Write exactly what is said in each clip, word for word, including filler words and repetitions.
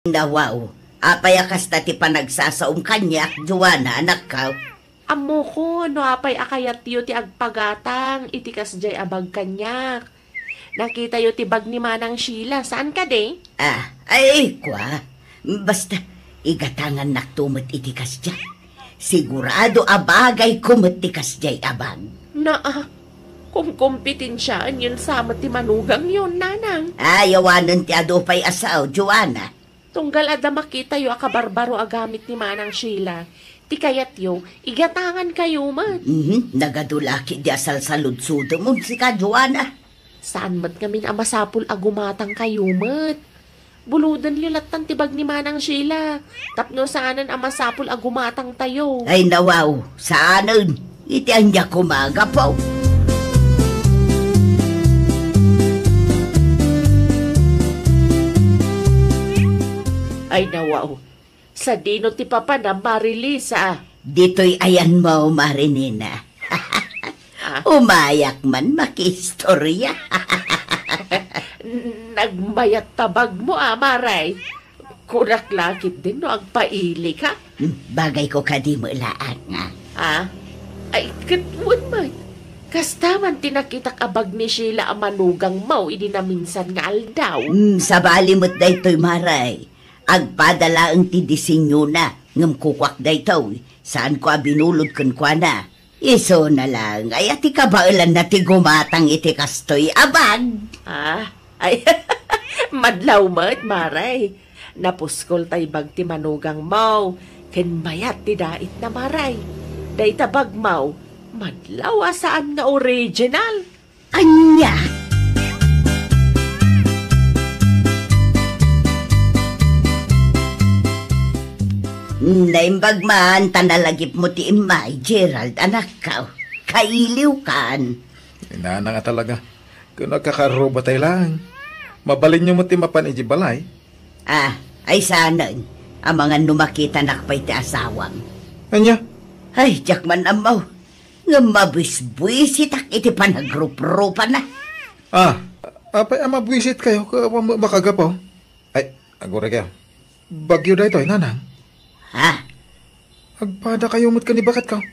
Nawaw, apay a kasta ti panagsasaom kaniak, Joanna, anakko? Ammokon no apay a kayatyo ti agpagatang iti kasdiay a bag kaniak. Nakitayo ti bag ni Manang Sheila, saan kadi? Ah, ay, kua. Basta, igatangannakto met iti kasdiay. Sigurado a bagayko met ti kasdiay a bag. Naa, kumkompetensiaenyon sa met ti manugangyon, nanang. Ay, awanen ti adu pay a sao, Joanna. Tunggal adda makitayo a kabarbaro a gamit ni Manang Sheila, ti kayatyo, igatangankayo met. Mhm, nagadu la ketdi a salsaludsodemon, sika, Joanna. Saan met ngamin a masapul a gumatangkayo met. Buludenyo lattan ti bag ni Manang Sheila, tapno saanen a masapul a gumatangtayo. Ay, nawaw, saanen. Iti ania koma a gapu? Ay, nawaw. Sadino ti papanam, Mari Lisa? Ditoy ayanmo, Mari Nina. Ah. Umayak man makiistorya. N-, nagmayat ta bagmo, a, Maray. Kunak la ketdin no agpaili ka. Hmm, bagayko kadi met laeng, a. Ah? Ay, ket wen met. Kasta man ti nakitak a bag ni Sheila a manugangmo idi naminsan nga aldaw. Hmm, sabali met daytoy, Maray. Agpada laeng ti disenyona, ngem kukuak daytoy. Saanko a binulod kenkuana. Isuna laeng aya ti kabaelanna ti gumatang iti kastoy a bag? Ah, ay, madlaw met, Maray. Napuskol tay bag ti manugangmo, ken mayat ti daitna, Maray. Dayta bagmo, madlaw a saan nga original. Ania? Naimbag man ta nalagipmo ti immay, Gerald, anakko. Kailiwkan. Inana nga talaga. Ken agkakarrubatay laeng. Mabalinyo met ti mapan idiay balay. Ah, ay saanen. Amangan no makitanak pay ti asawam. Ania? Ay, diak man ammo. Ngem mabisbisitak iti panagruprupana. Ah, apay a mabisitkayo ket awan met makagapu? Ay, aguraykayo. Bagyo daytoy, nanang. Ha? Agpadakayo met ken ni baketko.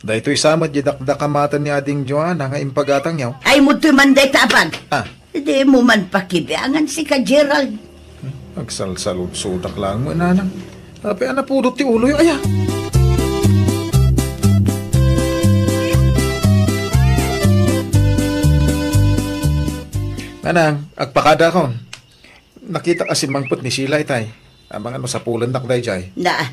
Daytoy sa met diay dakdakamaten ni Ading Joanna nga impagatangyo. Ay, mudtoy man dayta a bag. Ah. Dimo man pakibiangan, sika, Gerald. Hmm, agsalsaludsodak laeng met, nanang. Apay a napudot ti uloyo, aya? Nanang, agpakadakon. Nakitak a simmangpet ni Sheila itay. Amangan no sapulennak daydiay. Na,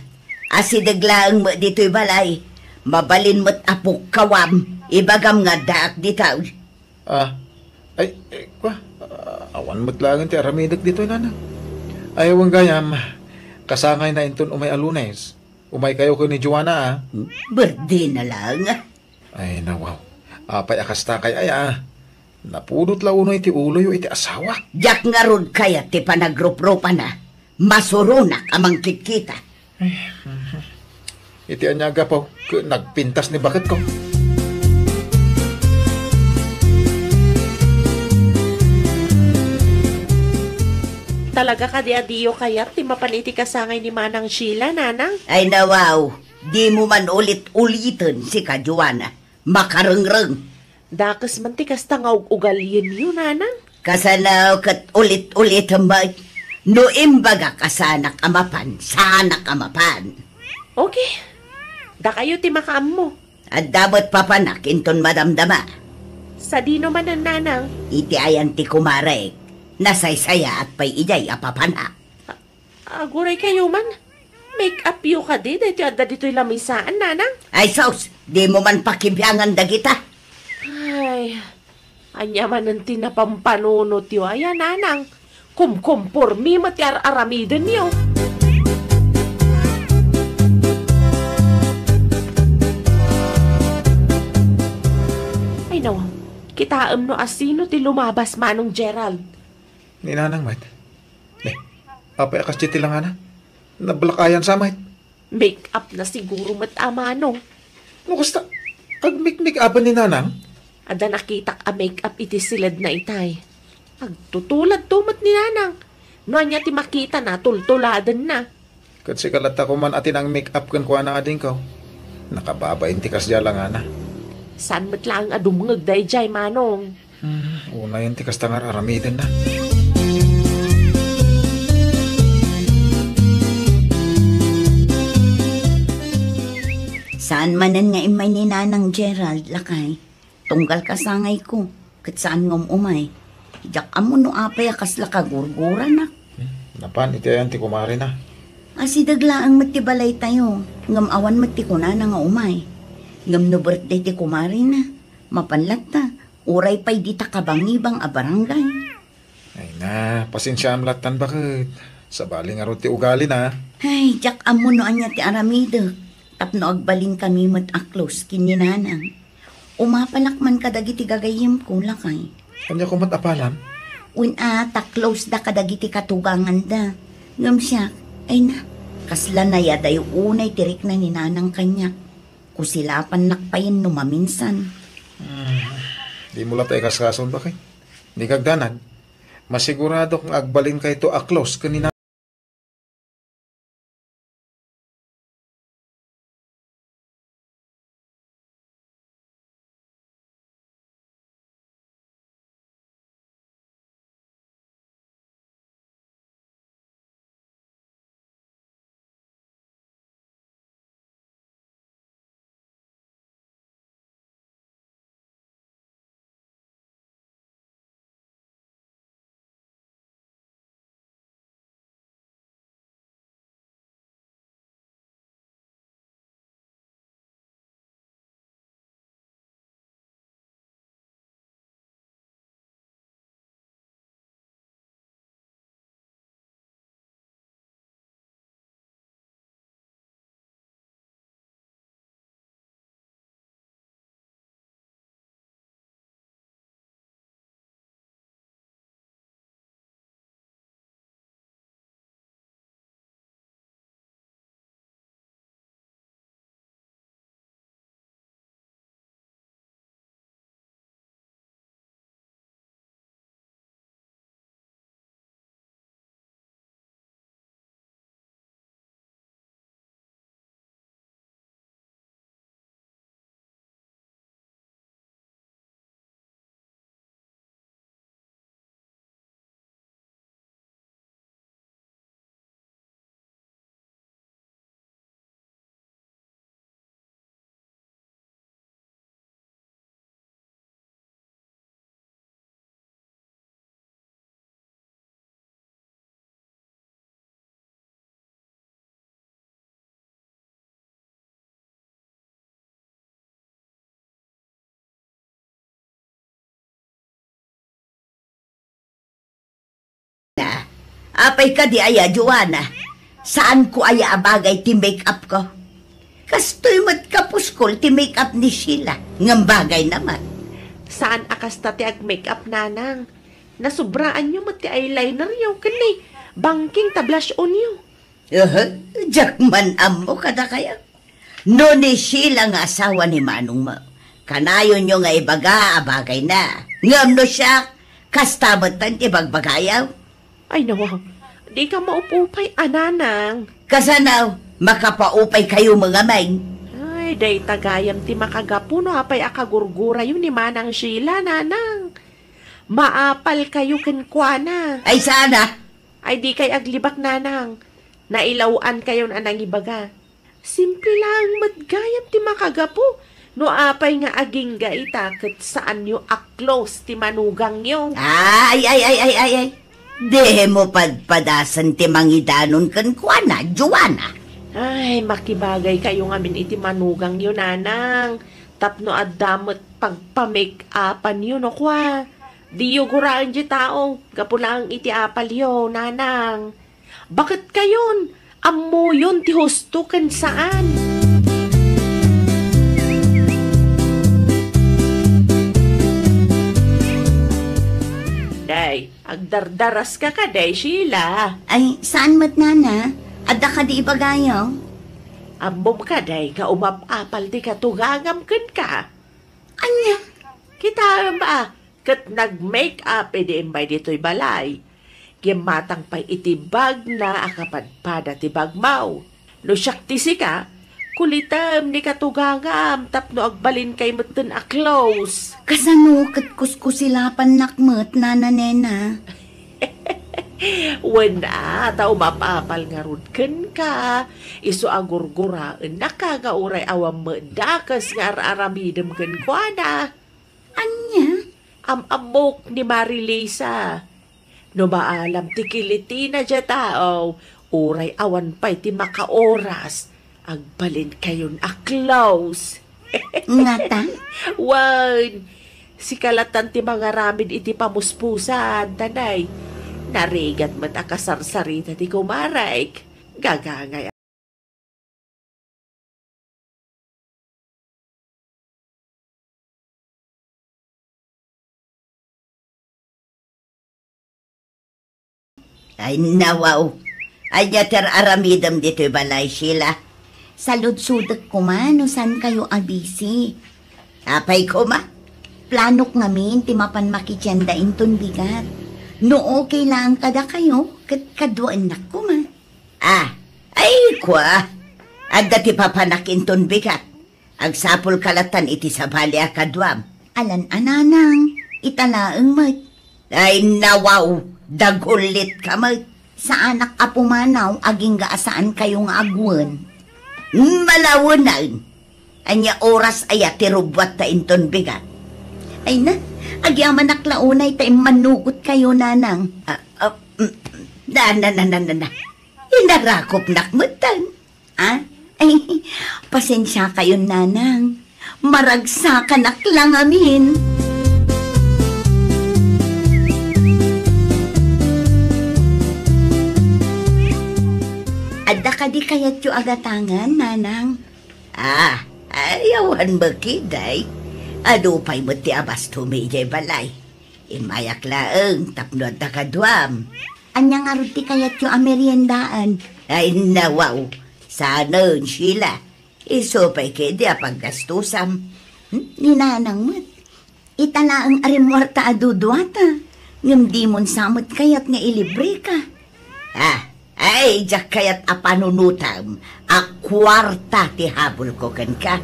asideg laeng met ditoy balay. Mabalin met a pukkawam. Ibagam nga addaak ditoy. Ah, ay, eh, kwa, ah, awan met laeng ti aramidek ditoy, nanang. Ay, wen gayam, kasangayna inton umay a Lunes. Umaykayo ken ni Joanna, a. Berdena laeng. Ay, nawaw. Apay a kastakay aya, a. Napudot la unoy ti uloyo iti asawak? Diak ngarud kayat ti panagruprupana. Masuronak a mangkitkita. Ay, mhm. Iti ania a gapu, ket nagpintas ni baketko. Talaga kadi a diyo kayat ti mapan iti kasangay ni Manang Sheila, nanang? Ay, nawaw. Dimo man ulit-uliten, sika, Joanna. Makarengreng. Dakes man ti kasta nga ug-ugalienyo, nanang? Kasano ket ulit-ulitem met? No imbagak a saanak a mapan, saanak a mapan. Okay. Dakayo ti makaammo. Adda met papanak inton madamdama. Sadino manen, nanang? Iti ayan ti kumarek. Nasaysayaat pay idiay a papanak. Aguraykayo man. Make-up yo kadi daytoy adda ditoy lamisaan, nanang? Ay, sus! Dimo man pakibiangan dagita. Ay, ania manen ti napampanunotyo aya, nanang? Kumkompormi met ti ar-aramidenyo. Ay, nawaw. Kitaem no asino ti lumabas, Manong Gerald. Ni nanang met. Eh, apay a kasdi ti langana? Nablakayan sa met. Make-up na siguro met a, manong. No kasta, agmikmik-apan ni nanang? Adda nakitak a make-up iti siledna itay. Agtutuladto met ni nanang. No ania ti makitana, tultuladenna. Ket sika latta koman a ti nang-make up kenkuana, adingko. Nakababain ti kasdiay a langana. Saan met laeng a dumngeg daydiay, Manong. Hmm, unayen ti kasta nga ar-aramidenna. Saan manen nga immay ni Nanang Gerald, lakay? Tunggal kasangayko, ket saan nga um-umay. Diak ammo no apay a kasla kagurguranak. Hmm, napan iti ayan ti kumarina? Asideg laeng met ti balaytayo, ngem awan met ti kunana nga umay. Ngem no birthday ti kumarina, mapan latta, uray pay dita kabangibang a barangay. Ay na, pasensiaem lattan baket. Sabali ngarud ti ugalina. Ay, diak ammo no ania ti aramidek. Tapno agbalinkami met a close ken ni Nanang. Umapalak man kadagiti gagayyemko, lakay. Ania koma met apalam? Wen a, ta close da kadagiti katuganganda. Ngem siak, ay na, kasla nayadayo unay ti rikna ni Nanang kaniak. Kusilapannak payen no maminsan. Hmm, dimo latta ikaskason, bakay? Ni kagdanag, masiguradok nga agbalinkayto a close ken ni Na, apay kadi aya, Joanna? Saanko aya a bagay ti make-up ko? Kastoy met kapuskol ti make-up ni Sheila, ngem bagay naman. Saan a kasta ti ag-make-up, Nanang. Nasubraanyo met ti eyelineryo ken ni bangking ta blush onyo. Aha, diak man ammo kadakayo. No ni Sheila nga asawa ni manongmo, kanayonyo nga ibaga a bagayna. Ngem no siak, kasta metten ti bagbagayo. Ay, nawa, dika maupupay a, Nanang. Kasano, makapaupaykayo ngamin? Ay, dayta gayam ti makagapu no apay a kagurgurayo ni Manang Sheila, Nanang. Maapalkayo kenkuana. Ay, saan a? Ay, dikay aglibak, Nanang. Nailaw-ankayon a nangibaga. Simple laeng met gayam ti makagapu no apay nga agingga ita ket saanyo a close ti manugangyo. Ay, ay, ay, ay, ay, ay. Dimo padpadasen ti mangidanon kenkuana, Joanna. Ay, makibagaykayo ngamin iti manugangyo, Nanang. Tapno adda met pagpa-make-upanyo no kua. Diyo guraen ti tao, gapu laeng iti apalyo, Nanang. Baketkayon, ammoyon ti husto ken saan. Day, agdardaraska kadi, Sheila? Ay, saan met, Nana? Adda kadi ibagayo? Ammom kadi nga umap-apal ti katugangam kenka? Ania? Kitaem a, ket nag-make-up idi imbay ditoy balay. Ngem matang pay iti bagna a kapadpada ti bagmaw. No siak ti sika, kulitem ni katugangam tapno agbalin kay metten a close. Kasano ket kuskusilapannak met, Nana Nena? Wen a, ta umapapal ngarud kenka, isu a gurguraennaka nga uray awan met dakes nga ar-aramidem kenkuana. Ania? Am-ammok ni Marilisa. No maalam ti kilitina diay tao, uray awan pay ti makaoras, agbalinkayon a close. Ngata? Wen, sika lattan ti mangaramid iti pamuspusan, Tanay. Narigat met a kasarsarita ti kumarek. Gagangay. Ay, nawaw. Ania ti ar-aramidem ditoy balay, Sheila? Saludsodek koma no saankayo a busy. Apay koma? Planok ngamin ti mapan makitienda inton bigat. No okay laeng kadakayo, ket kaduaennak koma. Ah, ay, kua. Adda ti papanak inton bigat. Agsapulka lattan iti sabali a kaduam. Alan a, Nanang, ita laeng met. Ay, nawaw, dagullitka met. Saanak a pumanaw agingga a saankayo nga agwen. Malawenen. Ania oras aya ti rubbuatta inton bigat? Ay na, agyamanak la unay ta immannugotkayo, Nanang. Ah, ah, mm, na, na, na, na, na, na. Inarakopnak metten. Ah? Ay, pasensiakayon, Nanang. Maragsakanak la ngamin. Adda kadi kayatyo a gatangan, Nanang? Ah, ay, awan met ketdi. Adu pay met ti abastomi idiay balay. Immayak laeng tapno adda kaduam. Ania ngarud ti kayatyo a meriendaan? Ay, nawaw. Saanen, Sheila. Isu pay ketdi a paggastosam. Hmm? Ni Nanang met. Ita laeng a rimmuarta a duduata. Ngem dimon sa met kayat nga ilibreka. Ah, ay, diak kayat a panunotem a kuarta ti habulko kenka.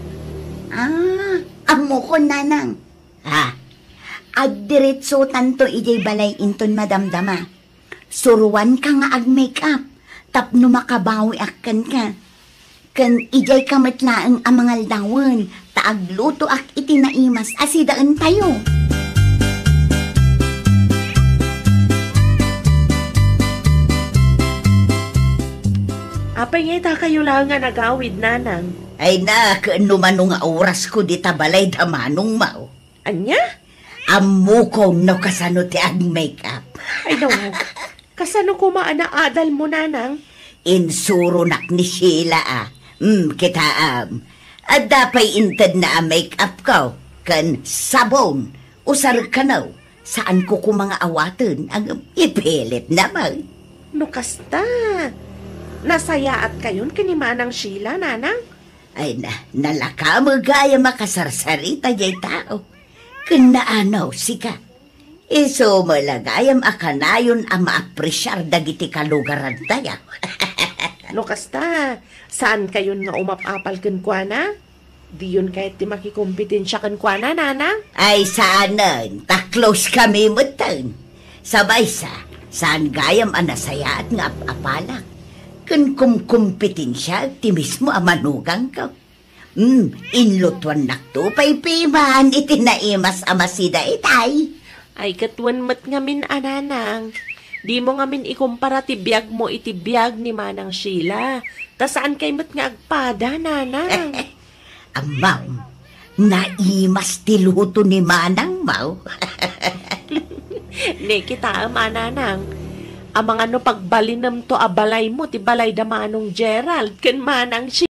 Ah, ammokon, Nanang. Ah, agdiretsotanto idiay balay inton madamdama. Suroanka nga ag-make-up tapno makabawiak kenka. Ken idiayka met laeng a mangaldawen ta aglutoak iti naimas a sidaentayo. Apay nga itakayo laeng a nagawid, Nanang? Ay na, ken no mano nga orasko dita balay da manongmo. Ania? Ammokon no kasano ti ag-make-up. Ay, nawaw. Kasano koma a naadalmo, Nanang? Insuronak ni Sheila a. Hmm, kitaem. Adda pay intedna a make-upko, ken sabon, usarek kano. Saanko koma nga awaten, ngem ipilitna met. No kasta, nasayaatkayon ken ni Manang Sheila, Nanang? Ay na, nalaka met gayam a kasarsarita diay tao. Ken naano, sika? Isu met la gayam a kanayon a maapresiar dagiti kalugarantayo. No kasta, saankayon nga umap-apal kenkuana? Diyon kayat ti makikompetensia kenkuana, Nanang? Ay, saanen, ta close kami metten. Sa maysa, saan gayam a nasayaat nga ap-apalak. Ken kumkompetensiaek ti mismo a manugangko. Hmm, inlutuannakto pay piman iti naimas a masida itay. Ay, ket wen met ngamin a, Nanang. Dimo ngamin ikumpara ti biagmo iti biag ni Manang Sheila. Ta saankay met nga agpada, Nanang. Ammom, naimas ti luto ni Manangmo. Ne, kitaem a, Nanang. Amangan no pagbalinemto a balaymo ti balay da Manong Gerald ken Manang Shi-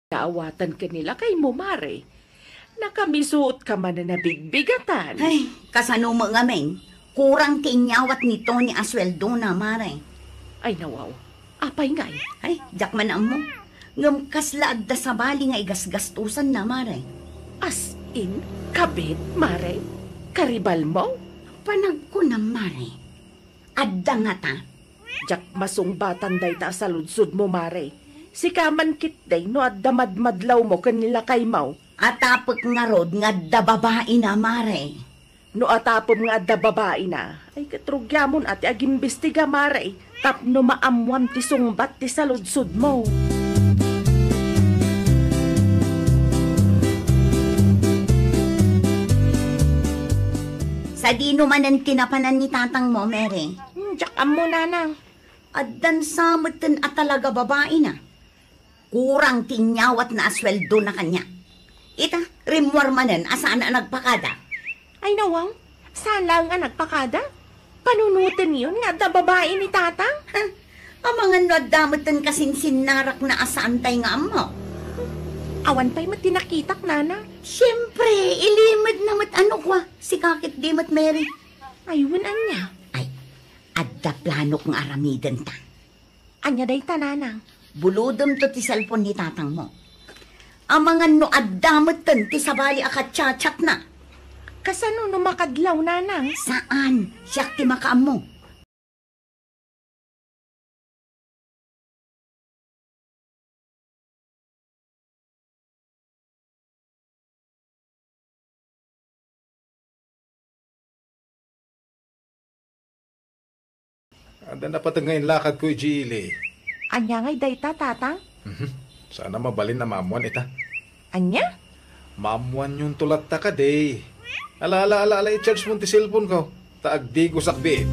Naawatan ken ni lakaymo, Mare. Nakamisuotka manen a bigbigatan. Ay, kasano met ngamin? Kurang ti inyawat ni Tony a sueldona, Mare. Ay, nawaw. Apay ngay? Ay, diak man ammo. Ngem kasla adda sabali nga igasgastosanna, Mare. As in, kabit, Mare? Karibalmo? Panagkunam, Mare. Adda ngata? Diak masungbatan dayta a saludsodmo, Mare. Sika man ketdi no adda madmadlawmo ken ni lakaymo. Atapek ngarud nga adda babaina, Mare. No atapem nga adda babaina, ay ket rugiamon a ti agimbestiga, Mare, tapno maammoam ti sungbat ti saludsodmo. Sadino manen ti napanan ni tatangmo, Mary? Hmm, diak ammo, Nanang. Addan sa metten a talaga babaina. Kurang ti inyawatna a sueldona kaniak. Ita, rimmuar manen a saan a nagpakada. Ay, nawang, saan laeng a nagpakada? Panunotenyon nga adda babai ni Tatang? Ha? Amangan no adda metten kasinsinnarakna a saantay nga ammo. Awan pay met ti nakitak, Nana. Siempre, ilimedna met a nukua. Sika ketdi met, Mary. Ay, wen ania? Ay, adda planok nga aramidenta. Ania dayta, Nanang? Bulodemto ti cellphone ni tatangmo. Amangan no adda metten ti sabali a kachatchatna. Kasano no makadlaw, Nanang? Saan? Siak ti makaammo. Adda napateg nga inlakadko idiay ili. Ania ngay dayta, Tatang? Mhm. Saan a mabalin a maammoan ita. Ania? Maammoanyonto latta kadi. Ala, ala, ala, ala, i-charge mon ti cellphone ko. Ta agdigosak biit.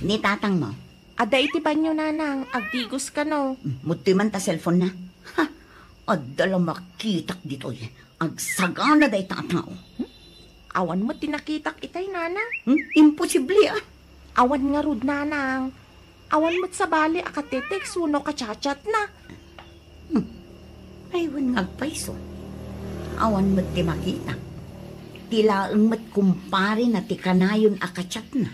Ni tatangmo. Adda iti banio, Nanang, agdigos kano. Hmm, mudtoy man ta cellphone na. Ha! Adda la makitak ditoy. Agsagana dayta a tao. Hmm? Awan met ti nakitak itay, Nanang. Hmm? Imposible, ah. Awan ngarud, Nanang. Awan met sabali a katetext wenno kachatchatna. Hmm. Ay, wen nga agpayso. Awan met ti makita. Ti laeng met kumparena ti kanayon a kachatna.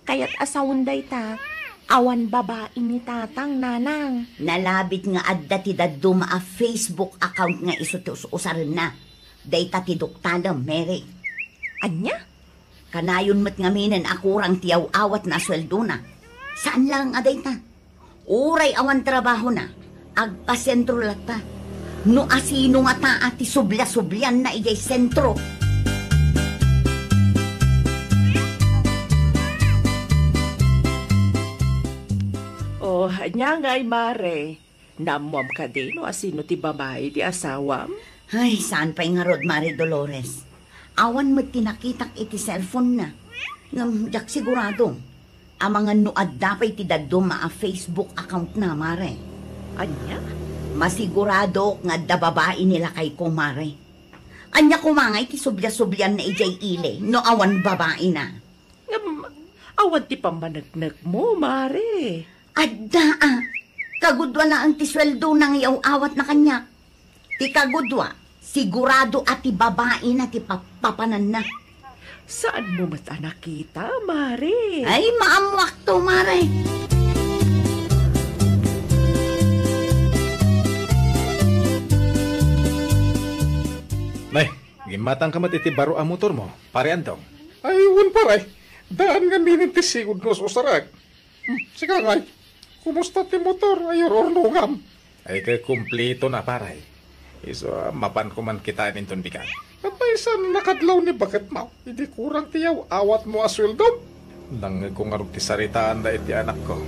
Kayat a sawen dayta, awan babai ni Tatang, Nanang. Nalabit nga adda ti dadduma a Facebook account nga isu ti us-usarenna. Dayta ti duktalem, Mary. Ania? Kanayon met ngaminen a kurang ti yaw-awatna a sueldona. Saan laeng a dayta. Uray awan trabahona, agpasentro latta. No asino ngata a ti sublia-sublianna idiay sentro. Oh, ania ngay, Mare? Naammoam kadi no asino ti babai ti asawam? Ay, saan pay ngarud, Mare Dolores. Awan met ti nakitak iti cellphone na. Ngem diak sigurado. Amangan no adda pay ti dadduma a Facebook account na, Mare. Ania? Masiguradok nga adda babai ni lakayko, Mare. Ania koma ngay ti sublia-sublianna idiay ili no awan babaina? Ngem, awan ti pammaneknekmo, Mare. Adda, a. Kagudua laeng ti sueldona nga yaw-awatna kaniak. Ti kagudua, sigurado a ti babaina ti papapananna. Saanmo met a nakita, Mare? Ay, maammoakto, Mare. Nay, gimmatangka met iti baro a motormo, Pare Andong. Ay, wen, pare. Daan ngaminen ti sigud nga us-usarek. Hmm, sika ngay, kumusta ti motor a iyur-urnongam? Ay, ket kumpleto na, pare. Isu a mapanko man kitaen inton bigat. Apay saan a nakadlaw ni baketmo, idi kurang ti yaw-awatmo a sueldom? Nangngegko ngarud ti saritaanda iti anakko.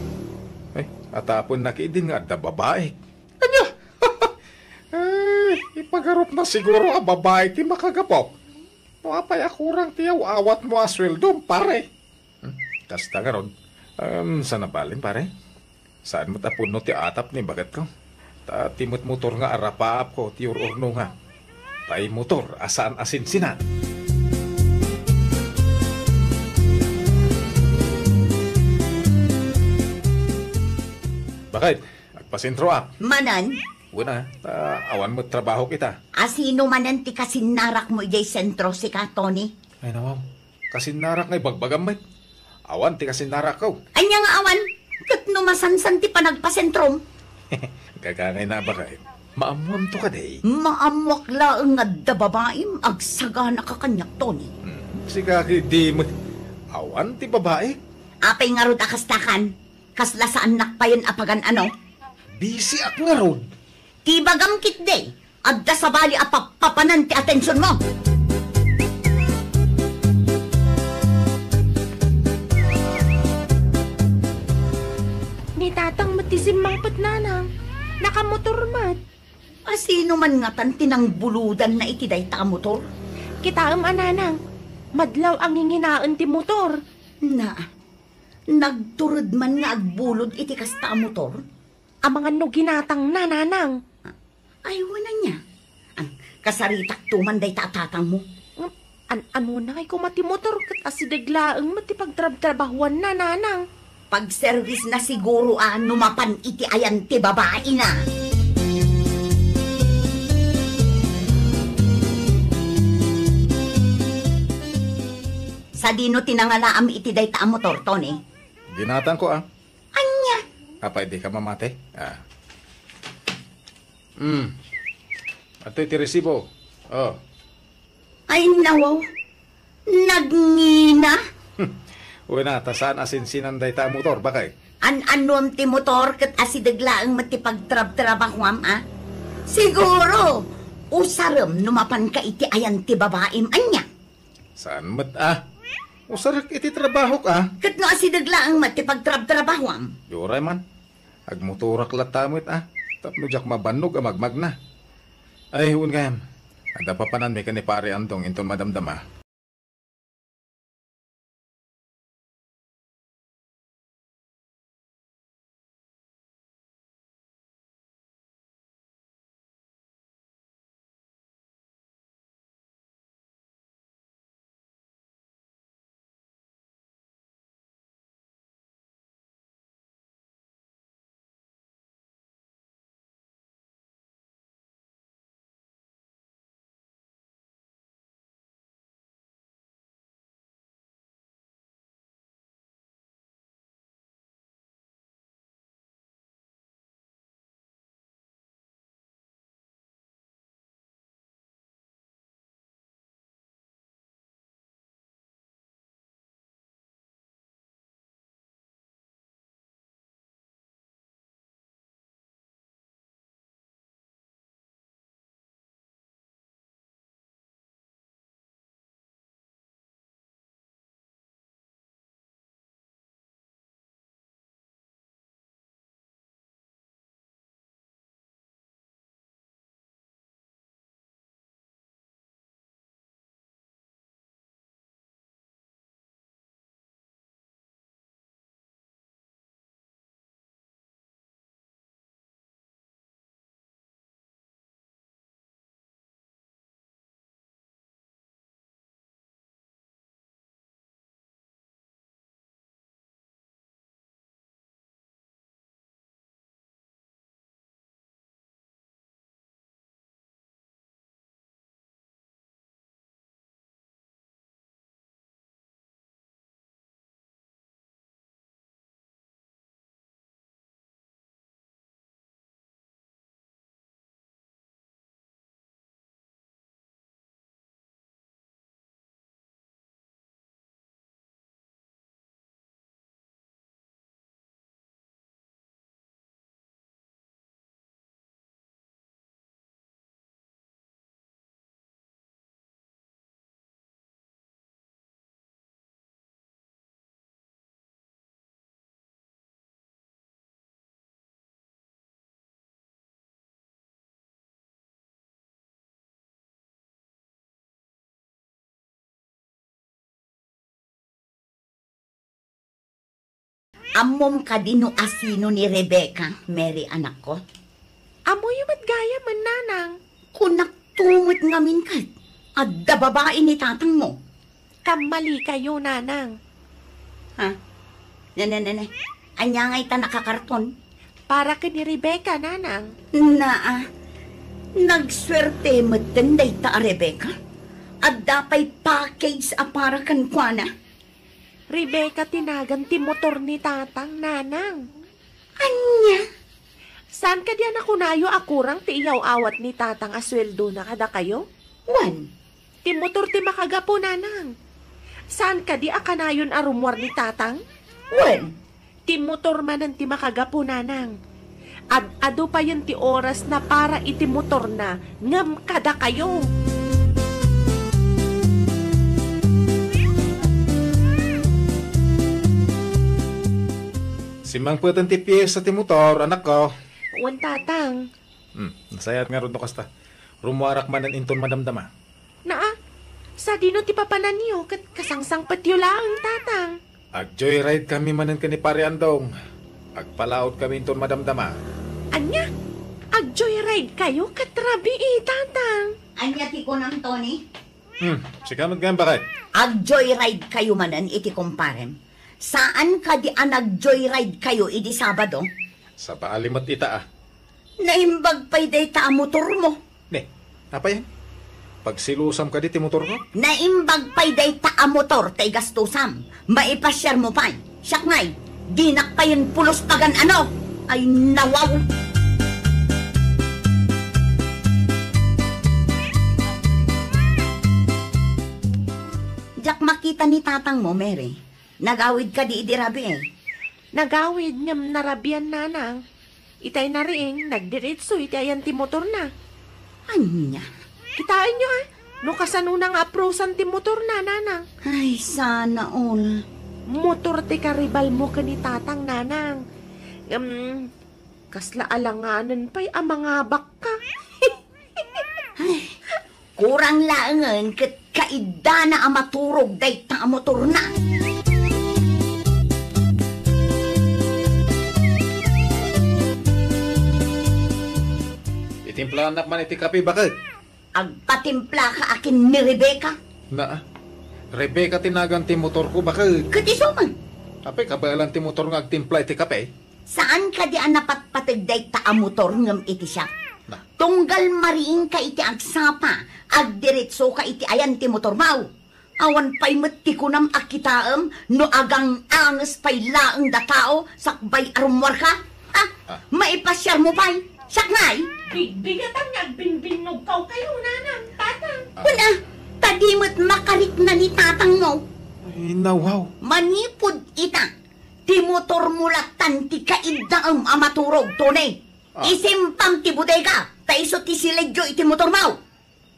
Ay, atapenna ketdin nga adda babai. Ania? Ay, ipagarupna siguro a babai ti makagapu. No apay a kurang ti yaw-awatmo a sueldom, pare? Hmm, kasta ngarud. Em, saan a balin, pare? Saan met a pudno ti atap ni baketko. Ta ti met motor nga arapaapko ti ur-urnonga. Tay motor a saan a sinsinat. Bakit? Agpasentroak. Manen? Wen a, ta awan met trabahok ita. Asino manen ti kasinnarakmo idiay sentro, sika, Tony? Ay, nawaw. Kasinnarak nga ibagbagam met. Awan ti kasinnarakko. Ania nga awan? Ket no masansan ti panagpasentrom? Gagangay na, bakit? Maammoamto kadi? Maammoak laeng nga adda babaim agsaganaka kaniak, Tony. Hmm, sika ketdi met. Awan ti babaik. Apay ngarud a kastakan? Kasla saannak payen a pagan-ano? Bisiak ngarud. Ti ibagam ketdi, adda sabali a pappapanan ti atensionmo. Ni tatang met ti simmangpet, nanang. Nakamotor met. Asino man ngatan ti nangbuludanna iti dayta a motor? Kitaem a, nanang. Madlaw a nginginaen ti motor. Na, nagtured man nga agbulod iti kasta a motor? Amangan no ginatangna, nanang. Ay, wen ania. An, kasaritakto man dayta a tatangmo. An-, anona ngay koma ti motor ket asideg laeng met ti pagtrabtrabahuanna, nanang. Pagservisna siguro a no mapan iti ayan ti babaina. Sadino ti nangalaam iti dayta a motor, Tony? Ginatangko, a. Ania? Apay, dika mamati? A. Hmm. Adtoy ti resibo. O. Ay, nawaw. Nagngina? Wen a, ta saan a sinsinan dayta a motor, bakit? An-anuam ti motor ket asideg laeng met ti pagtrabtrabahuam, a? Siguro, usarem no mapanka iti ayan ti babaim, ania? Saan met, a? Usarek iti trabahok, a? Ket no asideg laeng met ti pagtrabtrabahuam? Di uray man. Agmotorak latta met, a? Tapno diak mabannog a magmagna. Ay, wen gayam. Adda papananmi ken ni Pare Andong inton madamdama. Ammom kadi no asino ni Rebecca, Mary, anakko? Ammoyo met gayam, Nanang. Kunakto met ngamin ket, adda babai ni tatangmo. Kammalikayo, Nanang. Ha? Ne, ne, ne, ne. Ania ngay ta nakakarton? Para ken ni Rebecca, nanang. Naa, nagsuerte metten dayta a Rebecca. Adda pay package a para kenkuana. Rebecca ti nagan ti motor ni tatang, nanang. Ania? Saan kadi a nakunayo a kurang ti iyaw-awat ni tatang a sueldona kadakayo? Wen. Ti motor ti makagapu, nanang. Saan kadi a kanayon a rummuar ni tatang? Wen. Ti motor manen ti makagapu, nanang. Ad-adu payen ti orasna para iti motorna, ngem kadakayo. Simmangpeten ti piesa ti motor, anakko. Wen, tatang. Hmm, nasayaat ngarud no kasta. Rummuarak manen inton madamdama. Naa, sadino ti papananyo ket kasangsangpetyo laeng, tatang? Ag-joyride kami manen ken ni Pare Andong. Agpalaod kami inton madamdama. Ania? Ag-joyride kayo ket rabii, tatang? Ania ti kunam, Tony? Hmm, sika met gayam, baket? Ag-joyride kayo manen iti kumparem. Saan kadi a nag-joyride kayo idi Sabado? Sabali met ita, a. Naimbag pay dayta a motormo. Ne, apay yan? Pagsilusam kadi ti motorko? Naimbag pay dayta a motor ti gastusam. Maipasiarmo pay. Siak ngay, dinak payen pulos pagan-ano. Ay, nawaw. Diak makita ni tatangmo, Mary. Nagawid kadi idi rabii? Nagawid ngem narabian, nanang. Itay nariing, nagdiritso iti ayan ti motorna. Ania? Kitaenyo, a, no kasanona nga aprosan ti motorna, nanang. Ay, sana all. Motor ti karibalmo ken ni tatang, nanang. Ngem, kasla alanganen pay a mangabakka. Ay, kurang laengen ket kaiddana a maturog dayta a motorna. Itimplaannak man iti kape, baket. Agpatimplaka a ken ni Rebecca? Naa. Rebecca ti nagan ti motorko, baket. Ket isu man? Apay kabaelan ti motor nga agtimpla iti kape? Saan kadi a napatpateg dayta a motor ngem iti siak? Na. Tunggal mariingka iti agsapa, agdiretsoka iti ayan ti motormo. Awan pay met ti kunam a kitaem no agang-anges pay laeng da tao sakbay a rummuarka? Ha? Ah. Maipasiarmo pay? Siak ngay? Bigbigatan nga agbinbinnogkaw kayo, nanang, tatang. Ah. Kuna, ta di met makarikna ni tatangmo. Ay, nawaw. Manipud ita, ti motormo lattan ti kaiddaem a maturog, Tony. Ah. Isimpam ti bodega, ta isu ti siledyo iti motormo.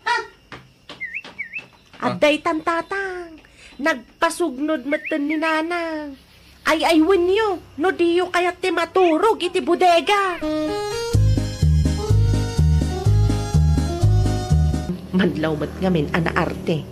Ha? Ah. Adda itan, tatang. Nagpasugnod metten ni nanang. Ay-aywenyo, no diyo kayat ti maturog iti bodega. Madlaw met ngamin a naarte.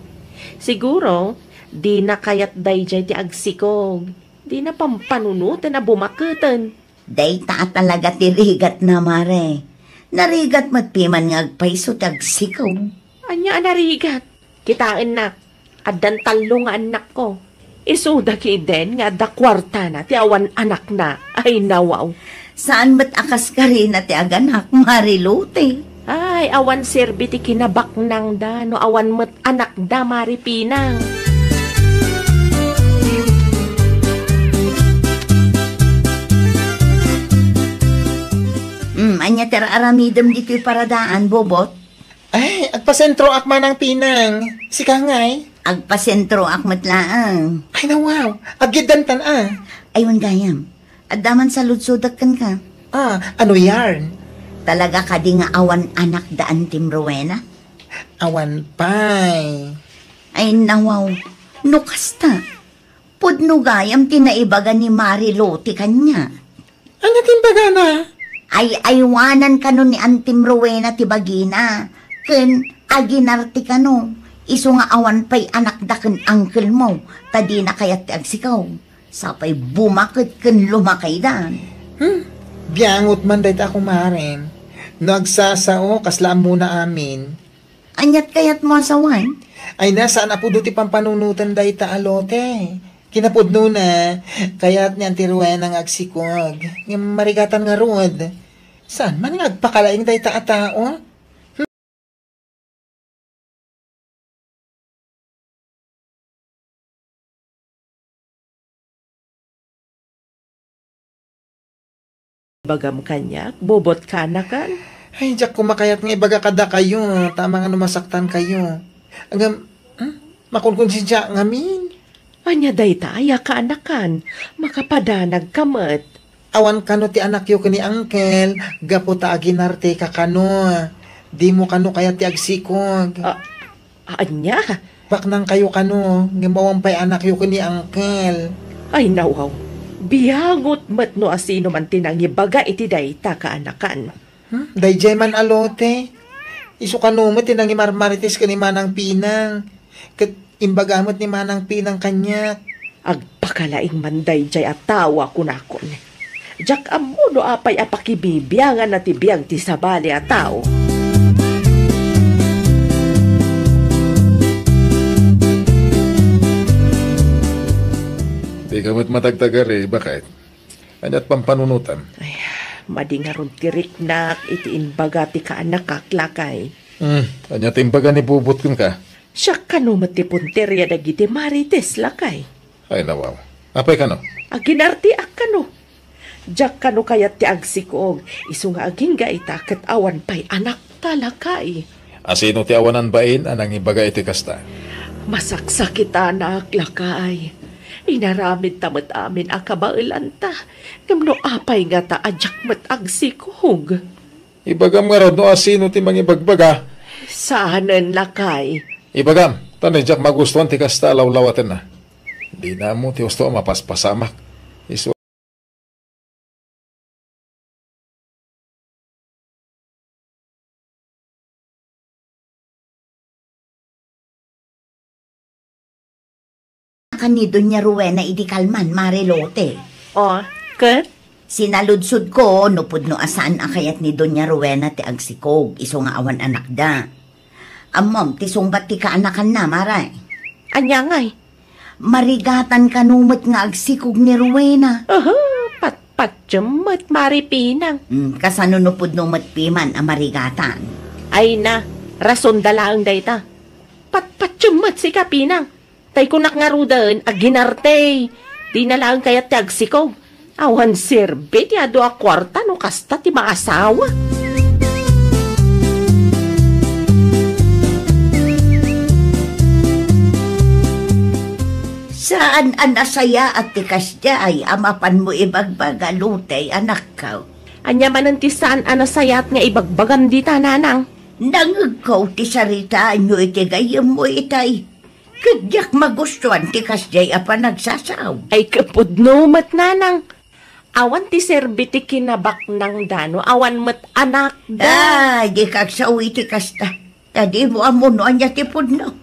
Siguro, dina kayat daydiay ti agsikog. Dina pampanunoten a bumaketen. Dayta a talaga ti rigatna, Mare. Narigat met piman nga agpayso ti agsikog. Ania a narigat? Kitaennak, addan tallo nga annakko. Isuda kiden nga adda kuartana ti awan anakna. Ay, nawaw. Saan met a kas karina ti aganak, Mare Lote? Ay, awan serbi ti kinabaknangda no awan met anakda, Mare Pinang. Hmm, ania ti ar-aramidem ditoy paradaan, Bobot? Ay, agpasentroak manang Pinang. Sika ngay? Agpasentroak met laeng. Ay, nawaw. Agyuddantan, a. Ay, wen gayam. Adda man saludsodek kenka. Ah, ano yarn? Talaga kadi nga awan anakda Antim Rowena? Awan pay. Ay, nawaw. No kasta, pudno gayam ti naibaga ni Mare Lote kaniak. Ania ti imbagana? Ay-aywanan kano ni Antim Rowena ti bagina, ken aginarte kano, isu nga awan pay anakda ken uncle-mo, ta dina kayat ti agsikaw. Sapay bumaket ken lumakaydan. Hmm, biangot man dayta a kumarem. No agsasao, kasla ammona amin. Aniat kayatmo a sawen? Ay na, saan a pudno ti pampanunoten dayta a lote. Kinapudnona, kayat ni Auntie Rowena nga agsikog. Ngem marigatan ngarud. Saan man nga agpakalaing dayta a tao? Ibagam kaniak, bubot kaanakan? Ay, diak koma kayat nga ibaga kadakayo, ta amangan no masaktankayo. Ngem, hmm? Makunkonsensia ngamin. Ania dayta aya kaanakan? Makapadanagka met. Awan kano ti anakyo ken ni Uncle, gapu ta aginarteka kano. Dimo kano kayat ti agsikog. A-, ania? Baknangkayo kano, ngem awan pay anakyo ken ni Uncle. Ay, nawaw. Biangot met no asino man ti nangibaga iti dayta kaanakan. Hmm? Daydiay man a lote. Isu kano met ti nangimarmarites ken ni Manang Pinang. Ket imbaga met ni Manang Pinang kaniak. Agpakalaing man daydiay a tao a kunakon. Diak ammo no apay a pakibibianganna ti biag ti sabali a tao. Dika met matagtagari, baket. Ania't pampanunotam? Ay, madi ngarud ti riknak iti imbaga ti kaanakak, lakay. Hmm, ania ti imbaga ni bubot kenka? Siak kano met ti punteria dagiti marites, lakay. Ay, nawaw. Apay kano? Aginarteak kano. Diak kano kayat ti agsikog, isu nga agingga ita ket awan pay anakta, lakay. Asino ti awanan bain a nangibaga iti kasta? Masaksakitanak, lakay. Inaramidta met amin a kabaelanta, ngem no apay ngata a diak met agsikog? Ibagam ngarud no asino ti mangibagbaga. Saanen, lakay. Ibagam, ta no diak magustuan ti kasta a lawlawatenna. Dina ammo ti husto a mapaspasamak. Isu Kan ni Doña Rowena idi kalman, Mare Lote. O, ket? Sinaludsodko no pudno a saan a kayat ni Doña Rowena ti agsikog, isu nga awan anakda. Ammom ti sungbat ti kaanakanna, Mare. Ania ngay? Marigatan kano met nga agsikog ni Rowena. Aha, patpatiem met, Mare Pinang. Hmm, kasano no pudno met piman a marigatan? Ay na, rasonda laeng dayta. Patpatiem met sika, Pinang. Tay kunak ngaruden, aginarte. Dina laeng kayat ti agsikog. Awan serbi ti adu a kuarta no kasta ti maasawa. Saan a nasayaat ti kasdiay a mapanmo ibagbaga, Lote, anakko. Ania manen ti saan a nasayaat nga ibagbagam dita, nanang? Nangegko ti saritaanyo iti gayyemmo itay. Ket diak magustuan ti kasdiay a panagsasao. Ay, ket pudno met, nanang. Awan ti serbi ti kinabaknangda no awan met anakda. Ay, dika agsao iti kasta. Ta dimo ammo no ania ti pudno.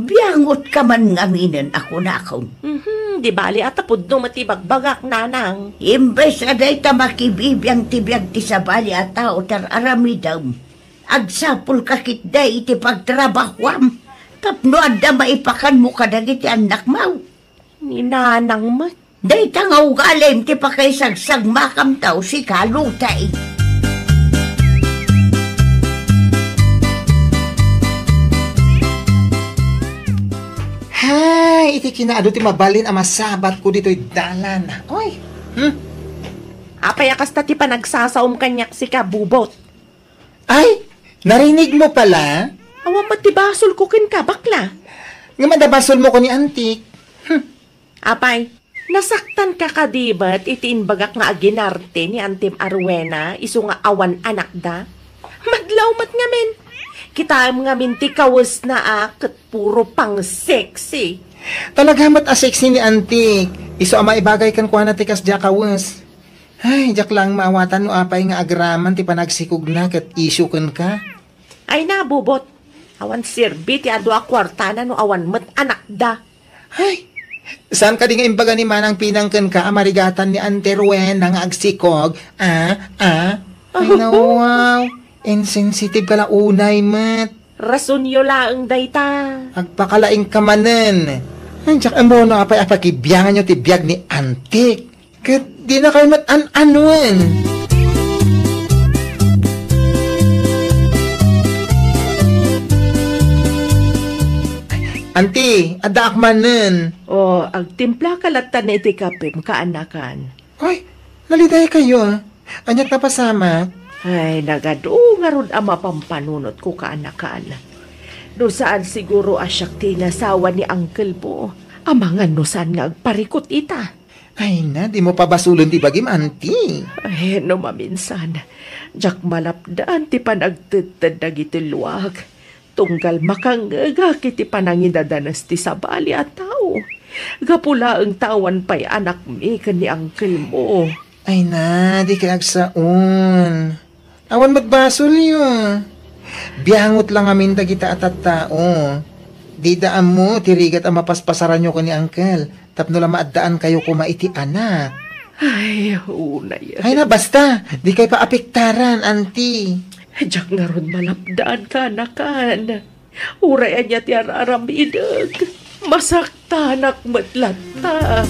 Biangotka man ngaminen a kunakon. Mhm, di bali a ta pudno met ti bagbagak, nanang. Imbes a dayta makibibiang ti biag ti sabali a tao ti ar-aramidem, agsapulka ketdi iti pagtrabahuam tapno adda maipakanmo kadagiti annakmo. Ni nanang met. Dayta nga ugalim ti pakaisagsagmakamto, sika, Lote. Hay, iti kinaadu ti mabalin a masabatko ditoy dalan. Oy. Hmm? Apay a kasta ti panagsasaom kaniak, sika, Bubot? Ay, narinigmo pala? Awan met ti basolko kenka, bakla. Ngem adda basolmo ken ni Antik. Hmm. Apay, nasaktanka kadi met iti imbagak nga aginarte ni Antim a Rowena isu nga awan anakda? Madlaw met ngamin. Kitaem ngamin ti kawesna a ket puro pang-sexy. Talaga met a sexy ni Antik. Isu a maibagay kenkuana ti kasdiay a kawes. Ay, diak laeng maawatan no apay nga agraman ti panagsikogna ket isyu kenka. Ay na, Bubot. Awan serbi ti adu a kuartana no awan met anakda. Ay, saan kadi nga imbaga ni Manang Pinang kenka a marigatan ni Ante Rowena nga agsikog? Ah, ah. Ay, nawaw. Insensitive ka la unay met. Rasonyo laeng dayta. Agpakalaingka manen. Ay, diak ammono apay a pakibianganyo ti biag ni Antik. Ket dinakayo met an-anuen. Anti, addaak manen. O, agtimplaka latta iti kapem, kaanakan. Ay, nalidaykayo. Ania't napasamak? Ay, nagadu ngarud a mapampanunotko, kaanakan. No saan siguro a siak ti inasawa ni uncle mo, amangan no saan nga agparikut ita. Ay na, dimo pabasolen ti bagim, anti. Ay, no maminsan, diak malapdan ti panagtedted dagiti luak. Tunggal makangngegak iti panangidadanes ti sabali a tao. Gapu laeng ta awan pay anakmi ken ni uncle mo. Ay na, dikay agsaon. Awan met basolyo. Biangot la ngamin dagita a tattao. Dida ammo ti rigat a mapaspasaranyo ken ni uncle tapno la maaddaankayo koma iti anak. Ay, unay. Ay na, basta. Dikay paapektaran, anti. Diak ngarud malapdan, kaanakan. Uray ania ti ar-aramidek, masaktanak met latta.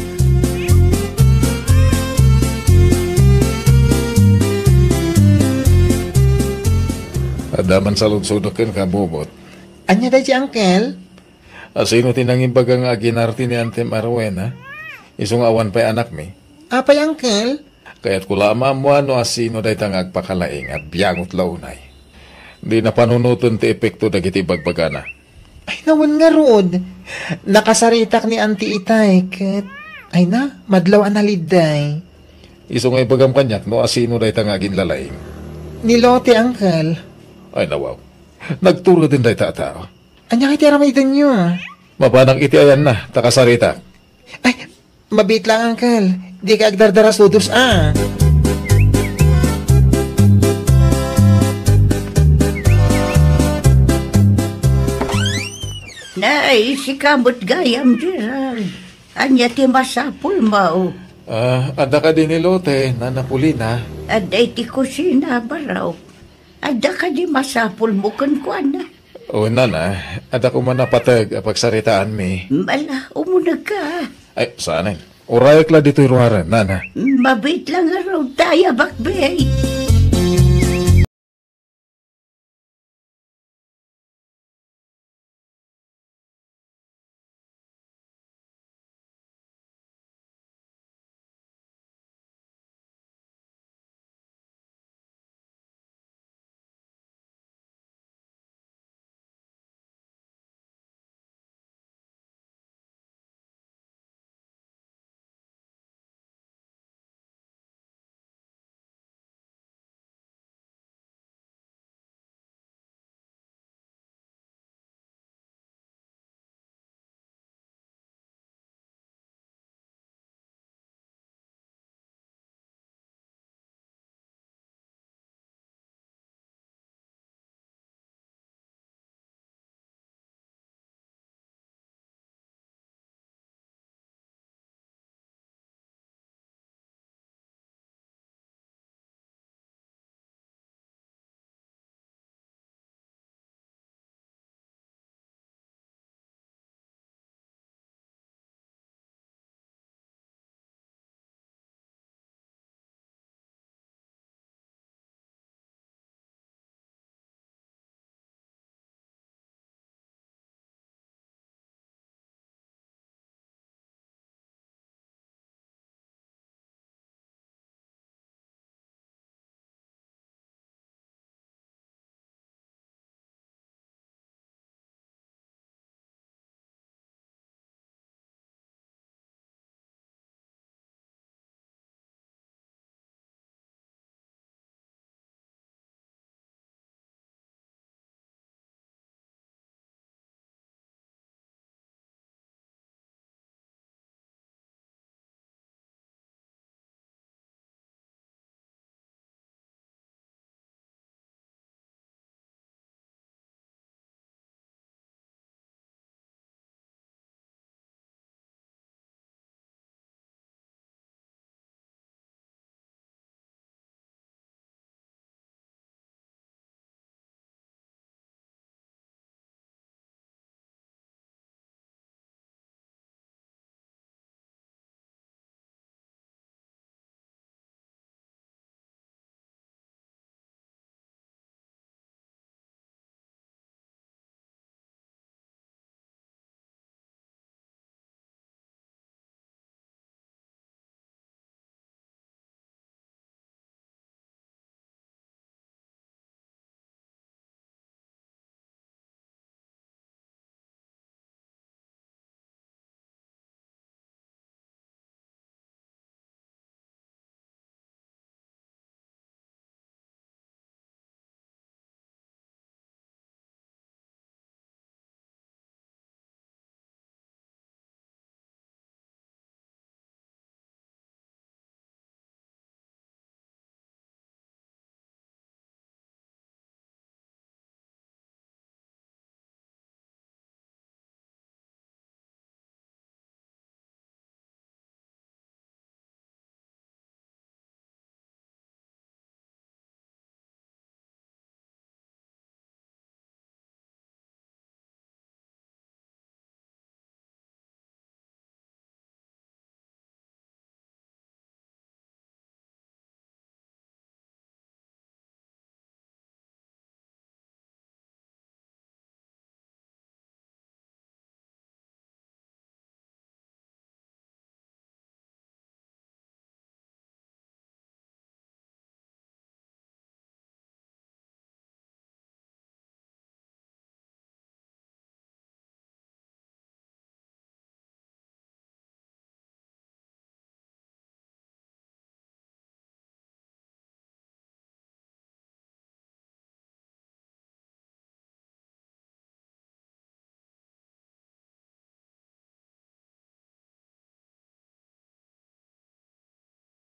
Adda man saludsodek kenka, Bobot. Ania daydi, uncle? A, sino ti nangimbaga nga aginarte ni Antem a Rowena? Isu nga awan pay anakmi? Apay, uncle? Kayatko la a maammoan no asino dayta nga agpakalaing a biangot la unay. Dina panunoten ti epekto dagiti ibagbagana. Ay, nawen ngarud. Nakasaritak ni Auntie itay, ket, ay na, madlaw a nalidday. Isu nga ibagam kaniak no asino dayta nga aginlalaing. Ni Lote, uncle. Ay, nawaw. Nagtureden dayta a tao. Ania nga iti aramidenyo? Mapanak iti ayanna, ta kasaritak. Ay, mabiit lang, uncle. Dika agdardarasudos, a. Nay, sika met gayam, Gerald. Ania ti masapulmo? A, adda kadi ni Lote, Nana Polina? Adda iti kusina, Barok. Adda kadi masapulmo kenkuana? O, Nana, adda koma napateg a pagsaritaanmi. Ala, umunegka. Ay, saanen. Urayek la ditoy ruaren, Nana. Mabiit lang ngarud, ta aya bakbay.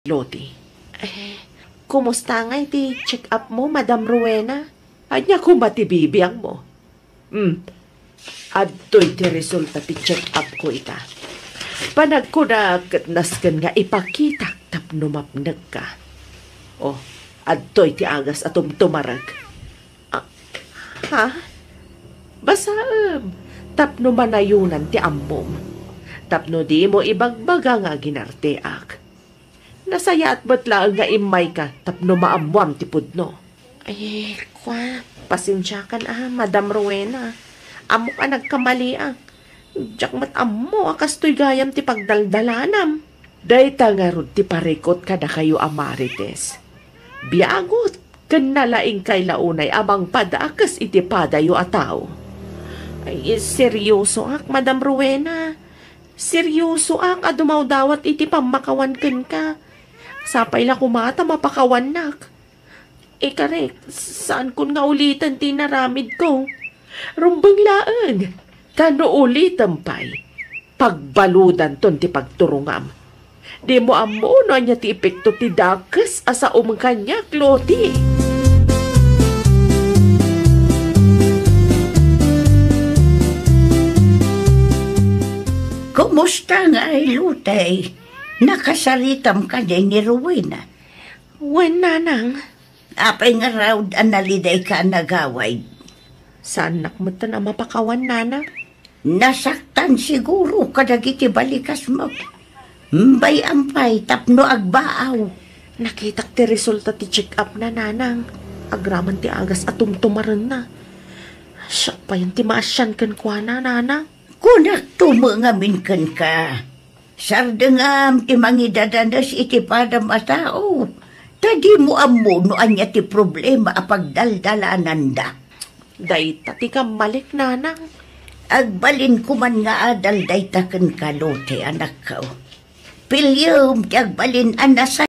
Loti. Eh, kumusta ngay ti check-up mo, Madam Rowena? Ania koma ti bibiangmo? Hmm. Adtoy ti resulta ti check-up ko ita. Panagkunak ket nasken nga ipakitak tapno mapnekka. Oh, adtoy ti agas a tumtumarek. Ah, ha? Basaem, tapno manayonan ti ammom. Tapno dimo ibagbaga nga aginarteak. Nasayaat met laeng nga immayka tapno maammoam ti pudno. Ay, kwa, pasensiakan a, Madam Rowena. Ammok a nagkamaliak. Diak met ammo a kastoy gayam ti pagdaldalanam. Dayta ngarud ti parikut kadakayo a Marites. Biagot, ken nalaingkay la unay a mangpada a kes iti padayo a tao. Ay, seryosoak, Madam Rowena. Seryosoak a dumawdawat iti pammakawan kenka. Sapay la koma ta mapakawannak. Ikarek, saankon nga uliten ti inaramidko. Rumbeng laeng. Ta no ulitem pay, pagbaludanton ti pagturongam. Dimo ammo no ania ti epekto ti dakes a saom kaniak, Loti. Kumusta ngay, Loti? Nakasaritam kadi ni Rowena? Wen, nanang. Apay ngarud a nalidayka a nagawid? Saannak metten a mapakawan, nanang. Nasaktan siguro kadagiti balikasmo. Bay-am pay tapno agbaaw. Nakitak ti resulta ti check-up na, nanang. Agraman ti agas a tumtumarenna. Siak payen ti maasian kenkuana, nanang. Kunak to met ngamin kenka. Sardengam ti mangidadanes iti padam a tao, ta dimo ammo no ania ti problema a pagdaldalananda. Dayta ti kammalik, nanang. Agbalin koman nga adal dayta kenka, Loti, anakko. Piliem ti agbalin a nasa-